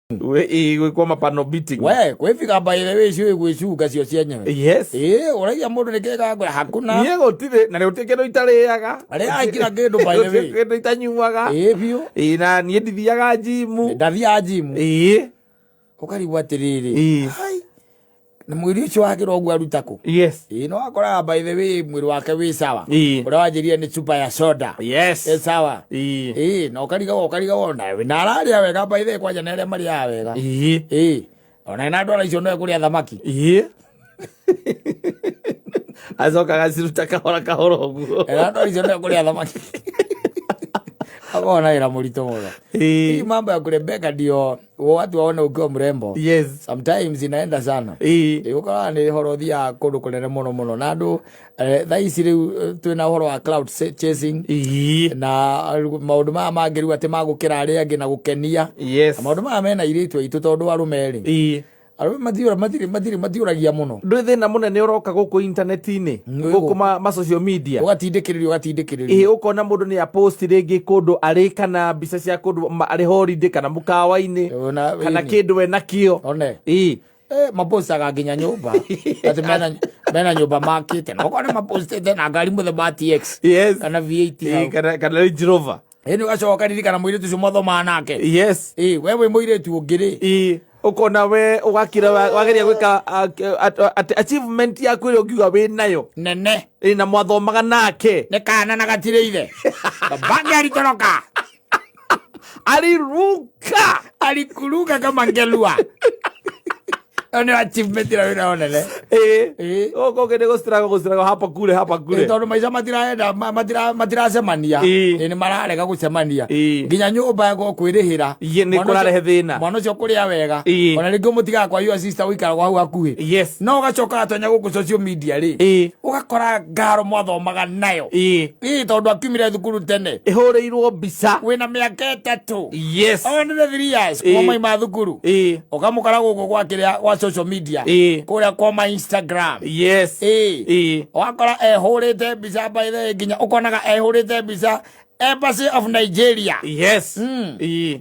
Gwĩkwo mapano beating. We kwĩbiga by the way ciũĩ gwĩcunga cio cienyewe. Yes. Ĩĩ, ũraiya mũndũ nĩ kĩga ngwĩra hakuna. Niĩ gũtirĩ na gũtirĩ kĩndũ itarĩaga. Arĩaga kila kĩndũ by the way. Gũtirĩ kĩndũ itanyuaga. Ĩĩ biũ. Ĩĩ, na niĩ ndithiaga njimu. Ndathiaga njimu. Ĩĩ. Ũkarigwo atĩrĩrĩ. Ĩĩ. Hai. Na mwĩrĩ ũcio wakĩra ũguo aruta kũ? Yes. Ĩĩ, no wakoraga by the way mwĩrĩ wake wĩ sawa. Ĩĩ. Ũrĩa wanjĩrire nĩ chupa ya soda. Yes. Ĩ sawa. Ĩĩ. Ĩĩ, na ũkarigagwo ũkarigagwo na na ararĩa wega by the way kwanja nĩ arĩa marĩaga wega. Ĩĩ. Ĩĩ. Ona na ndwara icio no ekũrĩa thamaki. Ĩĩ. Acoka agaciruta kahora kahora ũguo. Na ndwara icio no ekũrĩa thamaki. Akoragwo na wĩra mũritũ mũno. Ĩĩ. Hii mambo ya kurembeka ndio watu waone ukiwa mrembo. Yes. Sometimes inaenda sana. Ĩĩ. Ĩĩ, ũkoraga nĩ ũhoro ũthiaga kũndũ kũnene mũno mũno na andũ thaa ici rĩu twĩna ũhoro wa cloud chasing. Ĩĩ. Na maũndũ maya mangĩ rĩu atĩ magũkĩra arĩa angĩ na gũkenia. Yes. Na maũndũ maya mena airĩtu aitũ tondũ arũme rĩ. Ĩĩ. Arũme matiũra matirĩ matirĩ matiũragia mũno. Ndũĩ thĩna mũnene ũroka gũkũ intaneti-inĩ gũkũ ma social media. Ũgatindĩkĩrĩrio ũgatindĩkĩrĩrio. Ĩĩ, ũkona mũndũ nĩ apost rĩngĩ kũndũ arĩ kana mbica cia kũndũ arĩ holiday kana mũkawa-inĩ kana kĩndũ enakĩo. One. Ĩĩ. Mapostaga nginya nyũmba atĩ mena nyũmba makĩte na ũkona mapostĩte na ngari mũthemba wa TX. Yes. Kana V8 Ĩĩ, hau. kana Range Rover. Ĩni ũgacoka ũkaririkana mũirĩtu ũcio mwathomaga nake. Yes. Ĩĩ, we wĩ mũirĩtu ũngĩ rĩ. Ĩĩ, ũkona we ũgakira wageria gwĩka achievement yaku ĩrĩa ũngiuga wĩ nayo. Nene. Ĩĩ, na mwathomaga nake. Nĩ kana na gatirĩ ithe. Babake alitoroka. Aliruka. Alikuruka kama ngelua. Ĩyo nĩyo achievement ĩrĩa wĩnayo nene. Ĩĩ. Ĩĩ. Gũkũ ũngĩ nĩ gũcirago gũcirago hapa kule hapa kule. Ĩĩ, tondũ maica matirenda matiracemania. Ĩĩ. Ĩĩ, nĩ mararega gũcemania. Ĩĩ. Nginya nyũmba ya kwĩrĩhĩra. Ĩĩ, nĩ Mwana ũcio- kũrarehe thĩna. Mwana ũcio kũrĩa wega. Ĩĩ. Ona rĩngĩ ũmũtigaga kwa your sister ũikaraga hau hakuhĩ. Yes. No ũgacoka watonya gũkũ social media rĩ. Ĩĩ. Ũgakora ngaro mwathomaga nayo. Ĩĩ. Ĩĩ, tondũ akiumire thukuru tene. Ĩhũrĩirwo mbica. Wĩna mĩaka 3. Yes. Only 3 years. Ĩĩ. Kuma maima thukuru. Ĩĩ. Ũkamũkora gũkũ gwa kĩrĩa gwa social media. Ĩĩ. Kũrĩa kwa ma Instagram. Yes. Ĩĩ. Ĩĩ. Ũgakora ehũrĩte mbica by the way nginya ũkonaga ehũrĩte mbica Embassy of Nigeria. Yes. Ĩĩ.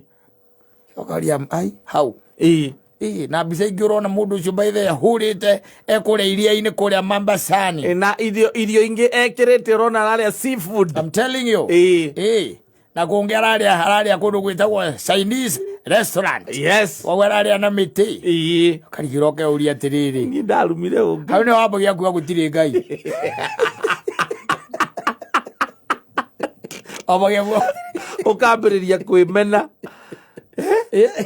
Ũkaria ai hau. Ĩĩ. Ĩĩ, na mbica ingĩ ũrona mũndũ ũcio by the way ahũrĩte e kũrĩa iria-inĩ kũrĩa Mambasani. Ĩĩ, na irio ingĩ ekĩrĩte ũrona ararĩa seafood. I'm telling you. Ĩĩ. Ĩĩ. Na kũngĩ ararĩa kũndũ gwĩtagwo Chinese restaurant. Yes. Koguo ararĩa na mĩtĩ. Ĩĩ. Ũkarigĩrwo ũkeuria atĩrĩrĩ. Niĩ ndarumire ũngĩ. Hau nĩ wambagia kuga gũtirĩ Ngai. Wambagia kuga. Ũkambĩrĩria kwĩmena.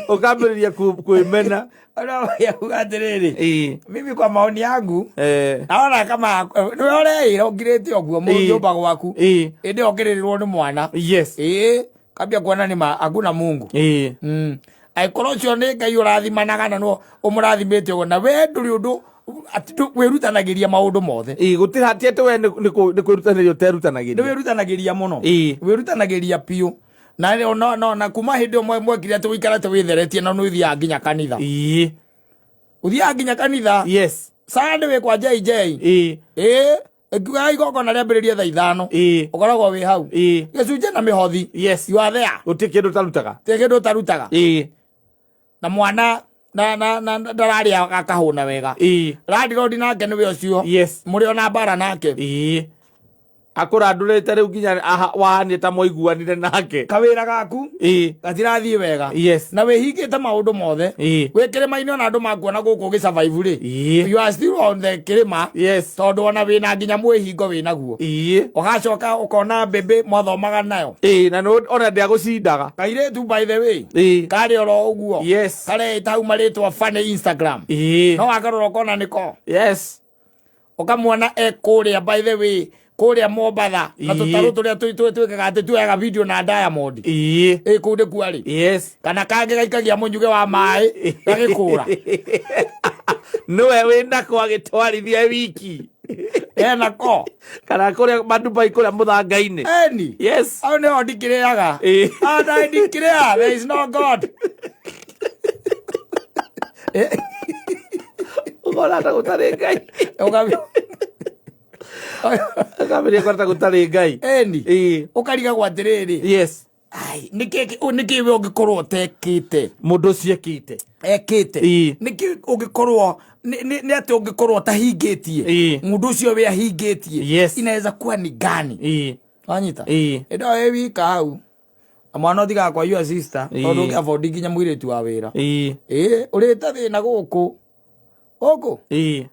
Ũkambĩrĩria kwĩmena. Wambagia kuga atĩrĩrĩ. Ĩĩ. Mimi kwa maoni yangu Eh. naona kama nĩwe ũreĩra ũngirĩte ũguo Ĩĩ. nyũmba gwaku. Ĩĩ. Ĩndĩ okĩrĩrĩrwo nĩ mwana. Yes. Ĩĩ. Kambia kuona nĩ ma hakuna Mungu. Ĩĩ. Angĩkorwo ũcio nĩ Ngai ũrathimanaga na no ũmũrathimĩte ũguo na we ndũrĩ ũndũ atĩ wĩrutanagĩria maũndũ mothe. Ĩĩ, gũtirĩ hatia atĩ we nĩ kwĩrutanĩria ũterutanagĩria. Nĩ wĩrutanagĩria mũno. Ĩĩ. Wĩrutanagĩria biũ. Na rĩu no, no, na kuma hĩndĩ ĩyo mwekire atĩ ũikarĩte wĩtheretie na nĩ ũthiaga nginya kanitha. Ĩĩ. Ũthiaga nginya kanitha. Yes. Sunday wĩ kwa JJ. Ĩĩ. Ĩĩ. Ĩkiuga igongona rĩambĩrĩrie thaa 5. Ĩĩ. Ũkoragwo wĩ hau. Ĩĩ. Gĩcunjĩ na mĩhothi. Yes. You are there. Gũtirĩ kĩndũ ũtarutaga. Gũtirĩ kĩndũ ũtarutaga. Ĩĩ. Na mwana na ndararĩa akahũna wega. Ĩĩ. Landlord nake nĩwe ũcio. Yes. Mũrĩ ona mbara nake. Ĩĩ. Akũrandũrĩte rĩu nginya wahanie ta mwaiguanire nake. Kawĩra gaku. Ĩĩ. Gatirathiĩ wega. Yes. Na wĩhingĩte maũndũ mothe. Ĩĩ. Wĩ kĩrĩma-inĩ ona andũ makuona gũkũ ũgĩ-survive rĩ. Ĩĩ. You are still on the kĩrĩma. Yes. Tondũ ona wĩna nginya mwĩhingo wĩnaguo. Ĩĩ. Ũgacoka ũkona mbĩmbĩ mwathomaga nayo. Ĩĩ, na nĩ ona ndĩagũcindaga. Kairĩtu by the way. Ĩĩ. Karĩ oro ũguo. Yes. Kareĩta hau marĩtwa funny Instagram. Ĩĩ. No wakarora ũkona nĩko. Yes. Ũkamuona e kũrĩa by the way kũrĩa Mombatha na Ĩĩ. tũtarũ tũrĩa twĩkaga atĩ tuoyaga video na Diamond. Ĩĩ. Ĩ kũu nĩkuo arĩ. Yes. Kana kangĩ gaikagia mũnyuge wa maĩ gagĩkũra. Nĩwe wĩnako agĩtwarithia wiki. Enako. Kana kũrĩa Madubai kũrĩa mũthanga-inĩ. Eni. Yes. Hau nĩho ndikĩrĩaga. Ĩĩ. And I declare there is no God. Ũkona ta gũtarĩ Ngai. Ũkambĩrĩria kuona ta gũtarĩ Ngai. Eni. Ĩĩ. Ũkarigagwo atĩrĩrĩ. Yes. Ai, nĩkĩ we ũngĩkorwo ũtekĩte? Mũndũ ũcio ekĩte. Ekĩte. Nĩkĩ ũngĩkorwo nĩ atĩ ũngĩkorwo ũtahingĩtie, mũndũ ũcio we ahingĩtie? Inaweza kuwa ni gani? Wanyita? Ĩndo wĩ wika hau na mwana ũthigaga kwa your sister, tondũ ũngĩ afford nginya mũirĩtu wa wĩra. Ĩ ũrĩte thĩna gũkũ gũkũ,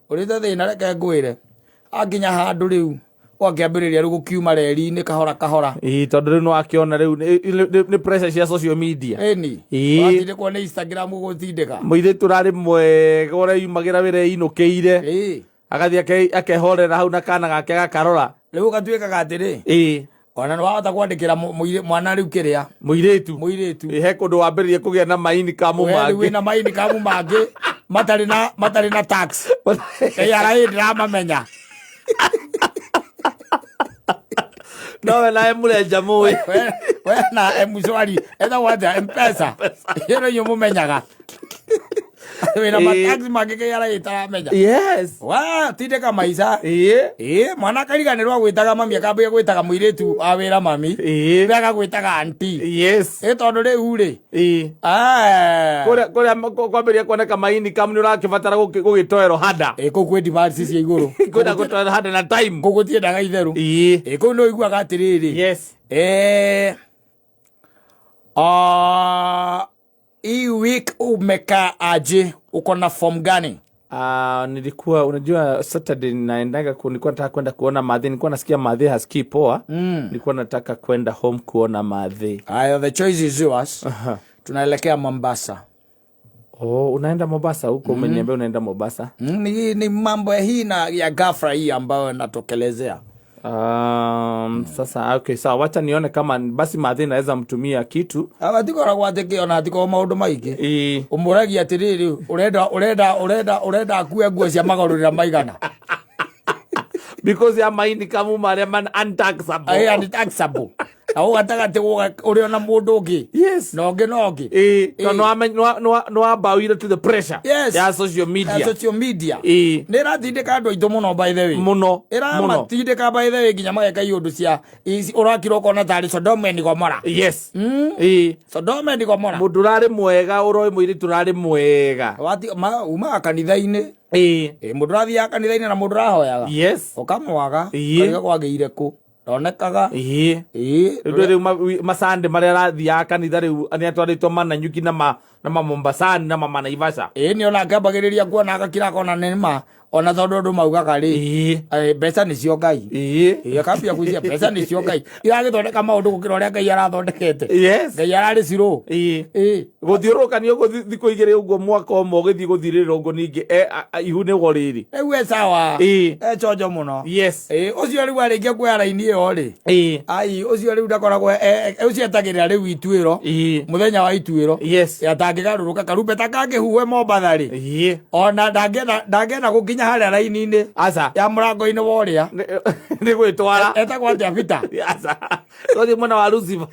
ũrĩte thĩna. Reke ngwĩre, akinya handũ rĩu ũgakĩambĩrĩria rĩu gũkiuma reri-inĩ kahora kahora. Tondũ rĩu nĩwakĩona rĩu nĩ pressure cia social media. Ĩni. Watindĩkwo nĩ Instagram gũgũtindĩka. Mũirĩtu ũrarĩ mwega, ũreyumagĩra wĩra einũkĩire, agathiĩ akehorera hau na kana gake gakarora. Rĩu ũgatuĩkaga atĩrĩ, ona nĩ wahota kwandĩkĩra mwana rĩu kĩrĩa. Mũirĩtu. Mũirĩtu. He kũndũ wambĩrĩrie kũgĩa na maini kamu. We rĩu mangĩ. Wĩna maini kamu mangĩ matarĩ na tax. KRA ndĩramamenya. Nowe nawe mũrenja mũĩ. We na M-Shwari etagwo atĩa, Mpesa ĩyo nĩyo mũmenyaga wĩna matax mangĩ KRA ĩtaramenya. Wa tindĩka maica. Ĩ mwana akariganĩrwo agwĩtaga mami, akambia gwĩtaga mũirĩtu wa wĩra mami. We agagwĩtaga aunty. Ĩ tondũ rĩu rĩ, Kũrĩa kwambĩrĩria kuoneka maini kamu nĩ ũrakĩbatara gũgĩtoerwo hada. Ĩ kũu kwĩ demands cia igũrũ. Kwĩna gũtoerwo hada na time. Kũu gũtiendaga itherũ. Ĩ kũu nĩ ũiguaga atĩrĩrĩ, hii week umekaa aje? Uko na form gani? Nilikuwa, unajua Saturday naendaga nilikuwa nataka kwenda kuona madhe, nilikuwa nasikia madhe hasikii poa. Nilikuwa nataka kwenda home kuona madhe. Aya, the choice is yours. Tunaelekea Mombasa. Oh, unaenda Mombasa huko? Umeniambia unaenda Mombasa. Ni mambo ya hii na ya ghafla hii ambayo natokelezea. Sasa okay, sawa, wacha nione kama basi madhe naweza mtumia kitu. Hatikoragwo atĩ kĩona hatikoragwo maũndũ maingĩ. Ũmũragia atĩrĩrĩ, ũrenda akue nguo cia magarũrĩra maigana? Because ya maini kamu marĩa man untaxable. Aye, untaxable na å gatagatĩ ũrĩ ona mũndũ ũngĩ na ũngĩ na ũngĩ. Tondũ nĩwambawire to the pressure ya social media. Ya social media. Nĩ ĩratindĩka andũ aitũ mũno, by the way. Mũno mũno. Ĩramatindĩka, by the way, nginya mageka iũndũ cia ũrakira ũkona tarĩ Sodom and Gomora. Sodom and Gomora. Mũndũ ũrarĩ mwega, ũroĩ mũirĩtu ũrarĩ mwega. Umaga kanitha-inĩ. Ĩ, mũndũ ũrathiaga kanitha-inĩ na mũndũ ũrahoyaga, ũkamwaga. Ũkariga kwagĩire kũ ndonekaga. Rĩu rĩu macande marĩa arathiaga kanitha rĩu nĩ atwarĩtwo Mananyuki na Mamombasani na Mamanaivasha. Ĩ nĩ ona akĩambagĩrĩria kuona agakira akona nĩ ma ona tondũ andũ maugaga rĩ, mbeca nĩcio Ngai. Ĩ, akambia gwĩciria mbeca nĩcio Ngai, iragĩthondeka maũndũ gũkĩra ũrĩa Ngai arathondekete. Ngai ararĩ cirũ. Gũthiũrũrũka nĩ ũguo thikũ 2 ũguo, mwaka ũmwe ũgĩthiĩ gũthirĩrĩra ũguo ningĩ ihu nĩguo rĩrĩ. Rĩu e sawa. E chonjo mũno. Ĩ, ũcio rĩu arĩkia kuoya raini ĩyo rĩ, ai ũcio rĩu ndakoragwo ũcio etagĩrĩra rĩu ituĩro, mũthenya wa ituĩro. Atangĩgarũrũka karumbeta kangĩhuhwe Mombatha rĩ, ona ndangĩenda gũkinya harĩa raini-inĩ Aca. ya mũrango-inĩ wa ũrĩa Nĩ gwĩtwara. Etagwo atĩa, Peter? Aca, tũthiĩ mwena wa Lucifer.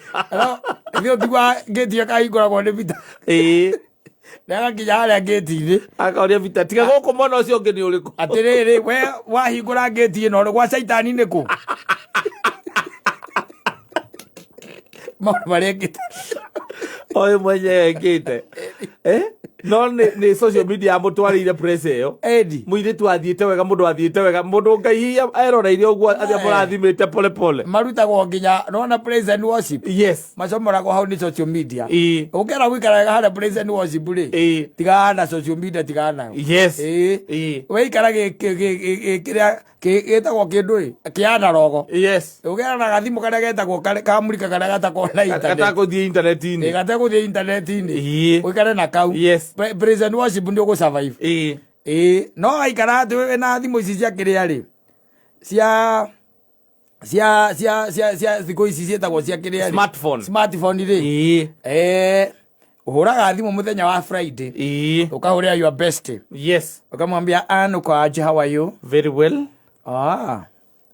Ithuĩ ũtigwa ngĩti ĩyo kahingũragwo nĩ Peter. Nĩagakinya harĩa ngĩti-inĩ. Akaũria Peter, tiga gũkũ, mwena ũcio ũngĩ nĩ ũrĩkũ? Atĩrĩrĩ, we wahingũra ngĩti ĩno rĩ, gwa caitani nĩ kũ maũndũ marĩa ekĩte. Ũyũ mwenyewe ekĩte. No nĩ social media yamũtwarĩire press ĩyo. Edi. Mũirĩtu athiĩte wega, mũndũ athiĩte wega, mũndũ Ngai eroreire ũguo athiĩ amũrathimĩte pole pole. Marutagwo nginya nona praise and worship. Macomoragwo hau nĩ social media. Ũngĩenda gũikara wega harĩa praise and worship rĩ, tigana na social media, tigana nayo. Weikara kĩrĩa gĩtagwo kĩndũ ĩ kĩa analogo, ũgera na gathimũ karĩa getagwo kamurika karĩa gatakoragwo na internet. Gatakũthiĩ intaneti-inĩ. Gategũthiĩ intaneti-inĩ. Ũikare na kau. Praise and worship nĩ ũgũ survive. Ĩĩ, no waikara atĩ wĩ na thimũ ici cia kĩrĩa rĩ, cia thikũ ici ciĩtagwo cia kĩrĩa rĩ? Smartphone. Smartphone rĩ, ũhũraga thimũ mũthenya wa Friday, ũkahũrĩra your best, ukamwambia, "Ann, uko aje? How are you?" Very well. "Ah,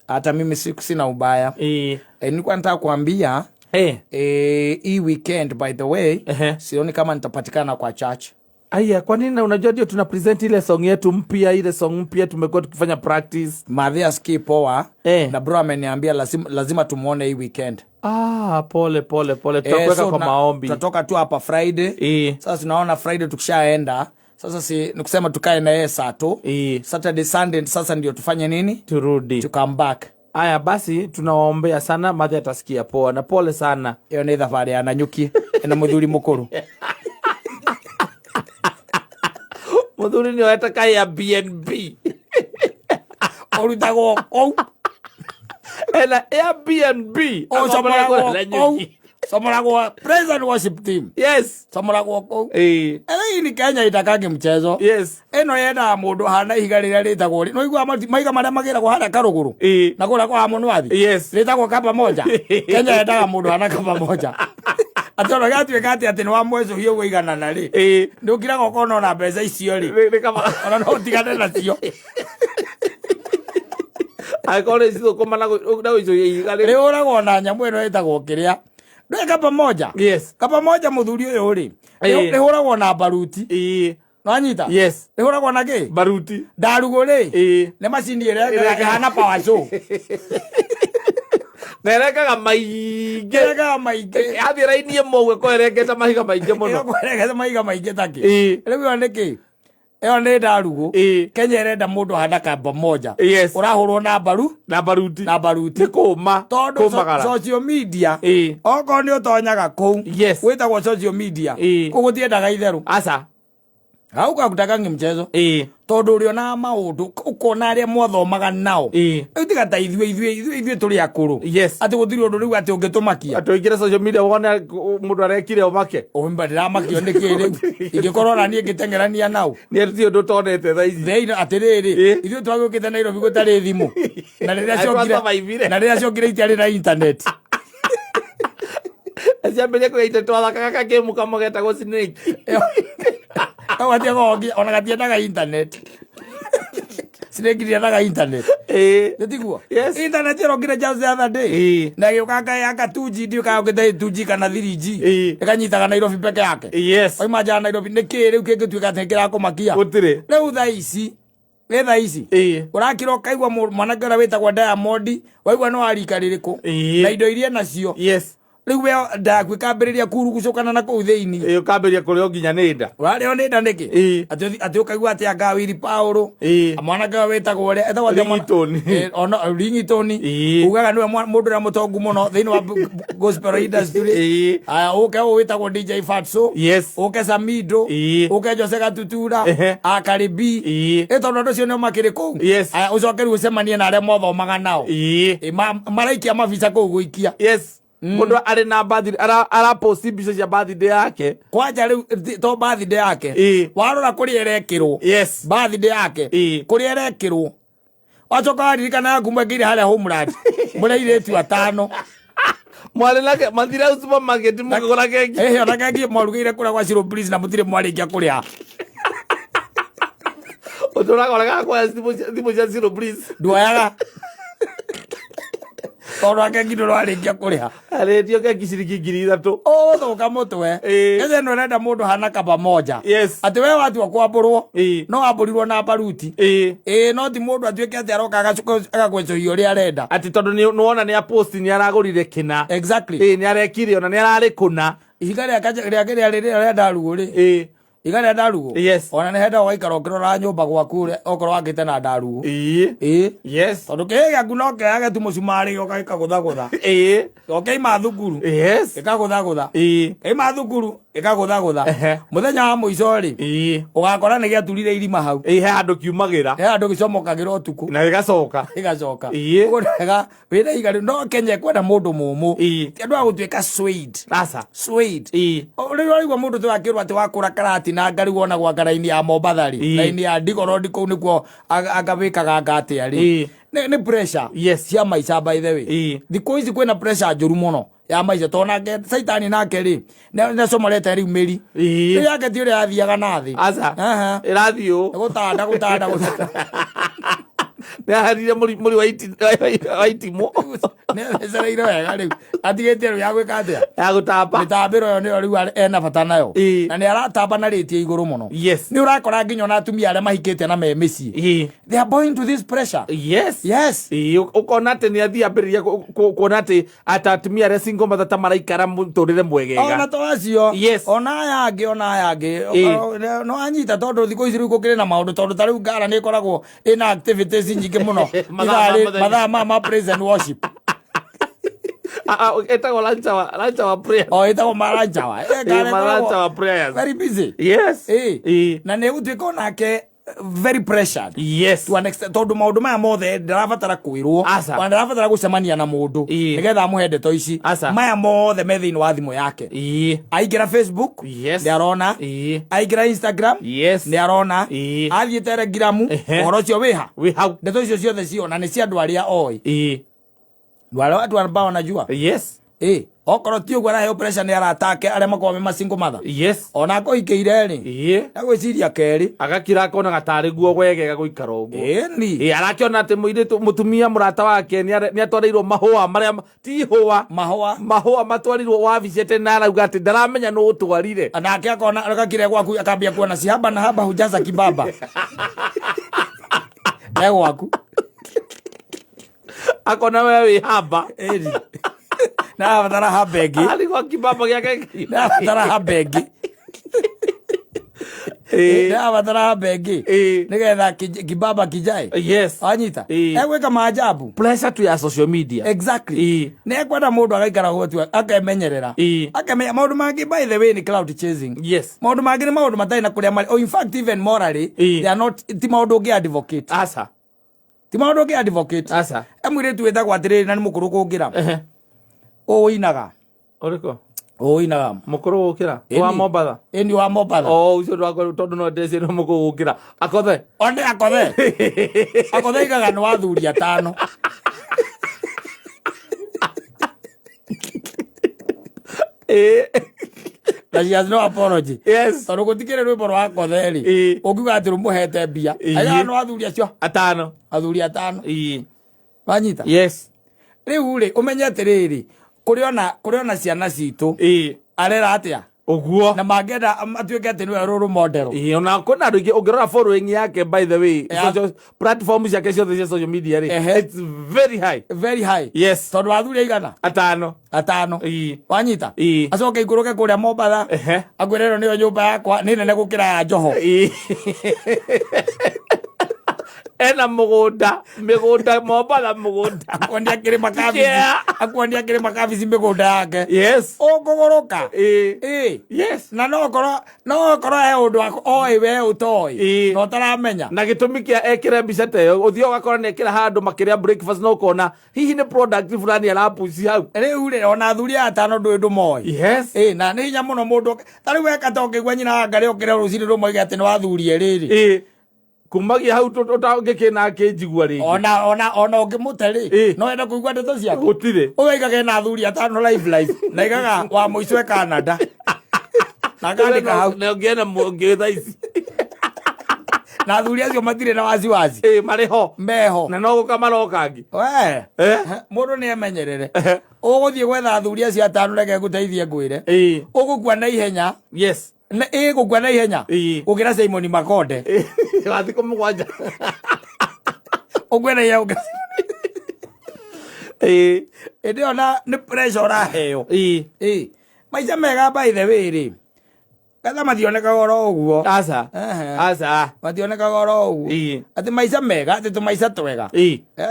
hata mimi siku sina ubaya. Nilikuwa nataka kuambia, hii weekend, by the way, sioni kama nitapatikana kwa church." Aya, kwa nini? Na unajua ndio tuna present ile song yetu mpya, ile song mpya tumekuwa tukifanya practice. Madhe asikii poa, na bro ameniambia lazima, lazima tumuone hii weekend. Ah, pole pole pole, tutakuweka So kwa maombi. Tutatoka tu hapa Friday. Sasa tunaona Friday tukishaenda sasa, si ni kusema tukae na yeye saa tu. Saturday, Sunday, sasa ndio tufanye nini? Turudi. To come back. Aya basi, tunawaombea sana, mathe atasikia poa na pole sana. Ĩyo nĩ thabarĩ ya Nanyuki ĩna mũthuri mũkũrũ. Muthuri nĩ oete ka Airbnb. Ũrutagwo kũu. Ena Airbnb. Ũcomoragwo Akomora kũu. Nanyuki. Comoragwo praise and worship team. Comoragwo kũu. Ĩĩ ni Kenya itakangi mchezo. Ĩno yendaga mũndũ hana ihiga rĩrĩa rĩtagwo, no igua mahiga marĩa magĩragwo harĩa karũgũrũ na kũrĩa kwa Mũnwathi, rĩtagwo kaba moja. Kenya yendaga mũndũ hana kaba moja, atĩ ona gĩatuĩka atĩ nĩ wa mwecũhia ũguo iganana rĩ, nĩ ũkiraga ũkona ona mbeca icio rĩ, Nĩ kaba ona no ũtigane nacio. Angĩkorwo nĩ cithũkũma na gũicũhia ihiga rĩ. Rĩhũragwo na nyamũ ĩno ĩtagwo kĩrĩa ndũĩ, kaba moja. Kaba moja, mũthuri ũyũ rĩ, rĩhũragwo na baruti. Nwanyita? Yes. Rĩhũragwo na kĩ? Baruti. Ndarugũ rĩ, nĩ macini ĩrĩa ĩhana power saw. Na ĩrengaga maingĩ. Ĩrengaga maingĩ. Yathiĩ raini ĩmwe ũguo ĩkorwo ĩrengete mahiga maingĩ mũno. Ĩrekete mahiga maingĩ takĩ. Rĩu ĩyo nĩ kĩ? Ĩyo nĩ ndarugũ. Kenya ĩrenda mũndũ hana kamba moja. Ũrahũrwo na mbaru Na baruti. Na baruti. Nĩ kũma. Tondũ Kũmagara. Social media, okorwo nĩ ũtonyaga kũu, wĩtagwo social media, kũu gũtiendaga itherũ. Aca. Hau kakutakangi mchezo, tondũ ũrĩonaga maũndũ, ũkona arĩa mwathomaga nao. Rĩu tiga ta ithuĩ tũrĩ akũrũ, atĩ gũtirĩ ũndũ rĩu atĩ ũngĩtũmakia. Atĩ ũingĩre social media wone mũndũ arekire ũmake. Ũmba ndĩramakio nĩkĩ rĩu ingĩkorwo na niĩ ngĩteng'erania nao? Nĩ ti ũndũ ũtonete thaa ici. Thĩinĩ atĩrĩrĩ, ithuĩ twagĩũkĩte Nairobi gũtarĩ thimũ, na rĩrĩa Na ciokire twasurvivire. Na rĩrĩa ciokire itiarĩ na internet. Ciambĩrĩria kũgĩa twathaakaga kagame kamwe getagwo Snake. Kau gatiakoragwo ona gatiendaga internet. Snake ndiendaga internet. Nĩtiguo? Yes. Internet ĩrokire just the other day. Na ĩgĩũka yaka 2G, ndiũ kana yũkĩte 2G kana 3G. Ĩkanyitaga Nairobi peke yake. Oima nja ya Nairobi nĩkĩ rĩu kĩngĩtuĩka atĩ nĩkĩrakũmakia? Gũtirĩ. Rĩu thaa ici, ĩ thaa ici ũrakira ũkaigua mwanake ũrĩa wĩtagwo Diamond, waigua nĩ wa rika rĩrĩkũ na indo iria nacio. Rĩu we ndaku ĩkambĩrĩria kurugucũkana na kũu thĩinĩ. Ũkambĩrĩria kũrĩo nginya nĩ nda. Ũrarĩo nĩ nda nĩkĩ? Atĩ ũkaigua atĩ anga Willy Paul, mwanake ũyũ wĩtagwo ũrĩa etagwo atĩa Ringtone. Ona Ringtone. Ugaga nĩwe mũndũ ũrĩa mũtongu mũno thĩinĩ wa gospel industry. Aya, ũke ũyũ wĩtagwo DJ Fatso, ũke Samido, ũke Jose Gatutura, Akaribi. Ĩ tondũ andũ acio nĩo makĩrĩ kũu. Aya, ũcoke rĩu ũcemanie na arĩa mwathomaga nao. Ĩ, maraikia mabica kũu gũikia. Yes, mũndũ arĩ na birthday, araposti mbica cia birthday yake. Kwanja rĩu to birthday yake, warora kũrĩa ĩrekĩrwo birthday yake, kũrĩa ĩrekĩrwo, wacoka waririkana yaku mwekĩire harĩa Homeland mũrĩ airĩtu atano. Mwarĩ nake mathire supermarket mũkĩgũra keki. Ĩhĩ, ona keki mwarugĩire kũrĩa gwa Shiro Please na mũtirĩ mwarĩkia kũrĩa. Ũtũraga ũregaga kuoya thimũ cia Zero Please. Nduoyaga tondũ akeki ndũrwarĩkia kũrĩha. Arĩtio keki ciringi 3000. Ũgũthũka mũtwe. Kenya ĩno ĩrenda mũndũ hana kaba moja, atĩ we watua kwambũrwo, no wambũrirwo na baruti. Ĩĩ, no ti mũndũ atuĩke atĩ aroka agagwecũhia ũrĩa arenda. Atĩ tondũ nĩ nĩwona nĩ aposti nĩ aragũrire kĩna. Nĩ arekire, ona nĩ ararĩ kũna. Ihiga rĩa rĩa rĩrĩa rĩa ndarugũ rĩ, ihiga rĩa ndarugũ, ona nĩ henda ũgaikara ũkĩroraga nyũmba gwaku ũrĩa okorwo wakĩte na ndarugũ. Tondũ kĩhĩ gĩaku no kĩage tu mũcumarĩ gĩoka gĩkagũthagũtha. Gĩoka thukuru, gĩkagũthagũtha. Kĩaima thukuru, gĩkagũthagũtha. Mũthenya wa mũico rĩ, ũgakora nĩ gĩaturire irima hau. He handũ kiumagĩra. He handũ gĩcomokagĩra ũtukũ. Na gĩgacoka. Gĩgacoka. Ũguo nĩ wega wĩna ihiga rĩu, no Kenya ĩkwenda mũndũ mũmũ, ti andũ a gũtuĩka swayed. Aca. Swayed. Rĩu ũraigua mũndũ tu akĩrwo atĩ wakũra karatina anga rĩu wonagwo anga raini ya Mombatha rĩ, raini ya Ndigorodi kũu nĩkuo anga wĩkaga anga atĩa rĩ. Nĩ pressure cia maica, by the way. Thikũ ici kwĩna pressure njũru mũno ya maica, tondũ nake caitani nake rĩ, nĩacomorete rĩu mĩri. Rĩu yake ti ũrĩa yathiaga na thĩ. Aca. Aha. Ĩrathiĩ ũũ. Gũtanda gũtanda gũtanda. Nĩ aharire mũri wa itimũ. Nĩ athecereire wega rĩu atigĩtie rĩu ya gwĩka atĩa? Ya gũtamba. Mĩtambĩro ĩyo nĩyo rĩu ena bata nayo. Na nĩ aratamba na rĩti ya igũrũ mũno. Nĩ ũrakora nginya ona atumia arĩa mahikĩte na me mĩciĩ, they are bowing to this pressure. Yes. Ĩĩ, ũkona atĩ nĩ athiĩ ambĩrĩria kuona atĩ ata atumia arĩa single mother ta maraikara mũtũrĩre mwegega. Ona to acio. Ona aya angĩ, ona aya angĩ. No anyita tondũ thikũ ici rĩu gũkĩrĩ na maũndũ, tondũ ta rĩu ngara nĩ ĩkoragwo ĩna activities nyingĩ mũno. Mathaa ma mũthenya. Mathaa ma praise and worship. Ĩtagwo lunch hour prayer. O ĩtagwo ma lunch hour. Ngara Ma lunch ĩkoragwo hour prayers. very busy. Na nĩ gũtuĩka onake very pressured to an extent, tondũ maũndũ maya mothe ndarabatara kwĩrwo. Aca. Ona ndarabatara gũcemania na mũndũ nĩgetha amũhe ndeto ici. Maya mothe me thĩinĩ wa thimũ yake. Aingĩra Facebook, nĩ arona. Aingĩra Instagram, nĩ arona. Athiĩ Telegram, ũhoro ũcio wĩha. Wĩ hau. Ndeto icio ciothe ciona nĩ cia andũ arĩa oĩ. Wale watu ambao wanajua. Okorwo ti ũguo araheo pressure nĩ arata ake arĩa makoragwo me masingle mother. Ona akũhikĩire rĩ, agwĩciria kerĩ. Agakira akona gatarĩ guo wegega gũikara ũguo. Ĩni. Arakĩona atĩ mũirĩtu mũtumia mũrata wake nĩ atwarĩirwo mahũa marĩa ti ihũa. Mahũa. Mahũa matwarirwo wabici atĩ na arauga atĩ ndaramenya nũ ũtwarire. Nake akona agakira gwaku akambia kuona si haba na haba hujaza kibaba. E gwaku. Akona we wĩ haba. Ĩni. Na abatara haba ĩngĩ. Arĩ gwa kibaba gĩake. Na abatara haba ĩngĩ. Na abatara haba ĩngĩ. Nĩgetha kibaba kijae. Wanyita? Egwĩka maajabu. Pressure tu ya social media. Exactly. Nĩ ekwenda mũndũ agaikara ũguo tu akemenyerera. Akamenya maũndũ mangĩ, by the way, nĩ cloud chasing. Maũndũ mangĩ nĩ maũndũ matarĩ na kũrĩa marĩ. Oh, in fact, even morally, they are not, ti maũndũ ũngĩ advocate. Aca. Ti maũndũ ũngĩ advocate. Aca. E mũirĩtu wĩtagwo atĩrĩrĩ na nĩ mũkũrũ kũngĩra. Ũinaga. Ũrĩkũ? Ũinaga. Mũkũrũ gũkĩra? Wa Mombatha? Ĩni wa Mombatha. Oh, ũcio ndwakwa tondũ no ndeci nĩ mũkũrũ gũkĩra. Akothe? One akothe. Akothe aigaga nĩ wa athuri atano. Na she has no apology. Tondũ gũtikĩrĩ rwĩmbo rwa Akothe rĩ, ũngiuga atĩ rũmũhete mbia. Aigaga nĩ wa athuri acio. Atano. Athuri atano. Wanyita? Rĩu rĩ, ũmenye atĩrĩrĩ, kũrĩ ona ciana citũ. Arera atĩa? Ũguo. Na mangĩenda matuĩke atĩ nĩwe role model. Ona kwĩna andũ aingĩ ũngĩrora following yake, by the way, social platform ciake ciothe cia social media rĩ, it's very high. Very high. Tondũ athuri aigana? Atano. Atano. Wanyita? Acoke ikũrũke kũrĩa Mombatha. Akwĩre ĩno nĩyo nyũmba yakwa, nĩ nene gũkĩra ya Joho. Ena mũgũnda, mĩgũnda Mombatha mũgũnda. Akuonia kĩrĩma kabici. Akuonia kĩrĩma kabici mĩgũnda yake. Ũkũgũrũka. Na no okorwo he ũndũ oĩ we ũtoĩ. Na ũtaramenya. Na gĩtũmi kĩa ekĩre mbica ta ĩyo, ũthiĩ ũgakora nĩ ekĩra handũ makĩrĩa breakfast na ũkona hihi nĩ product fulani arapuci hau. Rĩu rĩ, ona athuri aya atano ndũĩ ndũmoĩ. Na nĩ hinya mũno mũndũ ta rĩu weka ta ũkĩigua nyina wa Ngarĩ okĩre rũcinĩ rũmwe atĩ nĩ wathuri erĩ rĩ. Kumagia hau ũtangĩkĩna akĩnjigua rĩngĩ. Ona ũngĩmũte rĩ, no ende kũigua ndeto ciaku. Gũtirĩ. Ũyũ aigaga ena athuri atano live live, na aigaga wa mũico e Canada. Na akandĩka hau. Na ũngĩona mũngĩ thaa ici. Na athuri acio matirĩ na wasiwasi. Marĩ ho. Meho. Na no gũka maroka angĩ. We. Mũndũ nĩ emenyerere. Ũgũthiĩ gwetha athuri acio atano reke ngũteithie ngwĩre. Ũgũkua na ihenya. Na ĩgũkua na ihenya. Gũkĩra Simon Makonde. Wa thikũ mũgwanja. Ũkue na ihenya gũkĩra Ĩndĩ ĩyo na nĩ pressure ũraheo. Maica mega by the way rĩ. Ketha mationekaga oro ũguo. Aca. Aca. Mationekaga oro ũguo. Atĩ maica mega, atĩ tũmaica twega.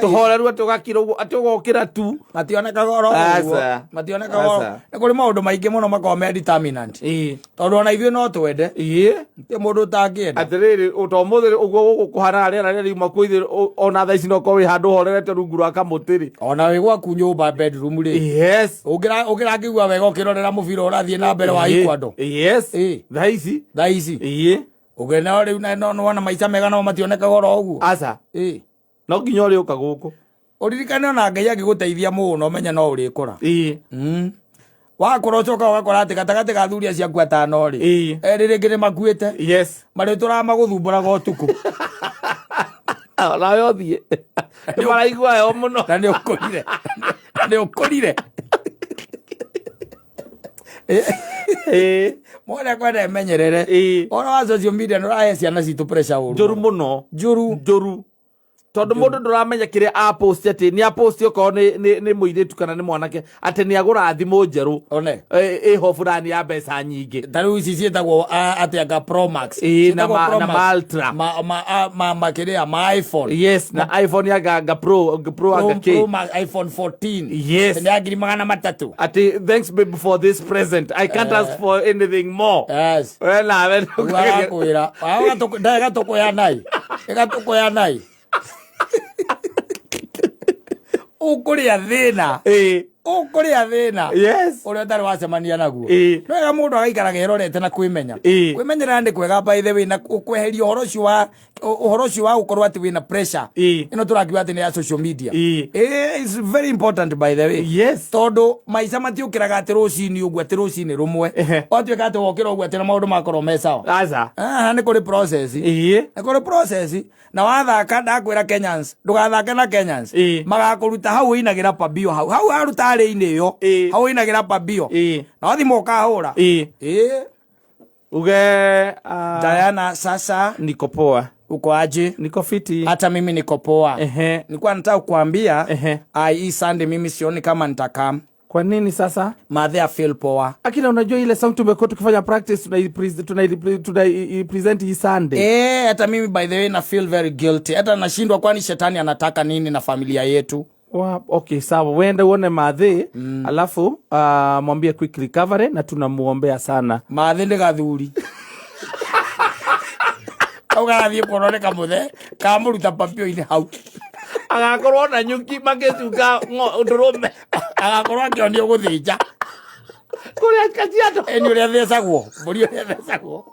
Tũhoreru atĩ ũgakira ũguo, atĩ ũgokĩra tu. Mationekaga oro ũguo. Aca. Mationekaga oro. Aca. Nĩ kũrĩ maũndũ maingĩ mũno makoragwo me determinant. Tondũ ona ithuĩ no twende. Ti mũndũ ũtangĩenda. Atĩrĩrĩ, ta ũmũthĩ ũguo gũkũ kũhana rĩera rĩrĩa riuma kũu ithuĩ, ona thaa ici no ũkorwo wĩ handũ horerete rungu rwa kamũtĩ rĩ. Ona wĩ gwaku nyũmba bedroom rĩ. Ũngĩrakĩigua wega ũkĩrorera mũbira ũrathiĩ na mbere wa Ecuador. Thaa ici. Thaa ici. Ũngĩona rĩu na no wona maica mega no mationekaga oro ũguo. Aca. No nginya ũrĩũka gũkũ. Ũririkane ona Ngai angĩgũteithia mũno ũmenye no ũrĩkũra. Wakũra ũcoka ũgakora atĩ gatagatĩ ka athuri acio aku atano rĩ, erĩ rĩngĩ nĩ makuĩte. Marĩtũraga magũthumbũraga ũtukũ. Onawe ũthiĩ. Nĩ maraigua heho mũno. Na nĩ ũkũrire, nĩ ũkũrire. Mwana kwenda emenyerere. Ũhoro wa social media nĩ ũrahe ciana citũ pressure ũru. Njũru mũno. Njũru. Njũru. Tondũ mũndũ ndũramenya kĩrĩa apost, atĩ nĩ apost okorwo nĩ mũirĩtu kana nĩ mwanake, atĩ nĩ agũra thimũ njerũ. One. Ĩho fulani ya mbeca nyingĩ. Ta rĩu ici ciĩtagwo atĩ anga Pro Max. Ĩĩ, na Ciĩtagwo Pro na Max. ma Ultra. Ma kĩrĩa ma iPhone. Yes, na iPhone ya anga Pro anga Pro K. Max iPhone 14. Yes. Nĩ ya 300,000. Atĩ thanks babe for this present, I can't ask for anything more. Yes. We nawe. Rĩu arakwĩra ĩgatũkũya nai, ĩgatũkũya nai, ũkũrĩa thĩna. Ũkũrĩa thĩna ũrĩa ũtarĩ wacemania naguo. No wega mũndũ agaikaraga erorete na kwĩmenya. Kwĩmenyerera nĩ kwega, by the way, na kweheria ũhoro ũcio wa gũkorwo atĩ wĩna pressure ĩno tũrakiuga atĩ nĩ ya social media. It's very important, by the way, tondũ maica matiũkĩraga atĩ rũcinĩ ũguo, atĩ rũcinĩ rũmwe watuĩka atĩ wokĩra ũguo atĩ na maũndũ makorwo me sawa. Aca. Ah, nĩ kũrĩ process. Nĩ kũrĩ process, na wathaka, ndakwĩra Kenyans, ndũgathake na Kenyans. Magakũruta hau ũinagĩra pambio, hau hau aruta arĩ-inĩ ĩyo. Hau ũinagĩra pambio na wathimũ ũkahũra. Uge Diana, sasa niko poa. Uko aje? Niko fiti. Hata mimi niko poa. Nilikuwa nataka kukuambia, ai, hii Sunday mimi sioni kama nitakam. Kwa nini sasa? Madhe afeel poa. Akina, unajua ile song tumekuwa tukifanya practice, tunaipresent hii Sunday. Eh, hata mimi, by the way, na feel very guilty. Hata nashindwa, kwani shetani anataka nini na familia yetu? Okay, sawa, wende uone madhe, alafu mwambie quick recovery na tunamuombea sana. Madhe nĩ gathuri kau garathiĩ kuonwo nĩ kamũthe kamũruta pambio-inĩ hau. Agakorwo na nyuki magĩcunga ndũrũme. Agakorwo akĩonio gũthĩnja. Kũrĩa Kajiado. Ĩ, nĩ ũrĩa thecagwo mbũri, ũrĩa thecagwo.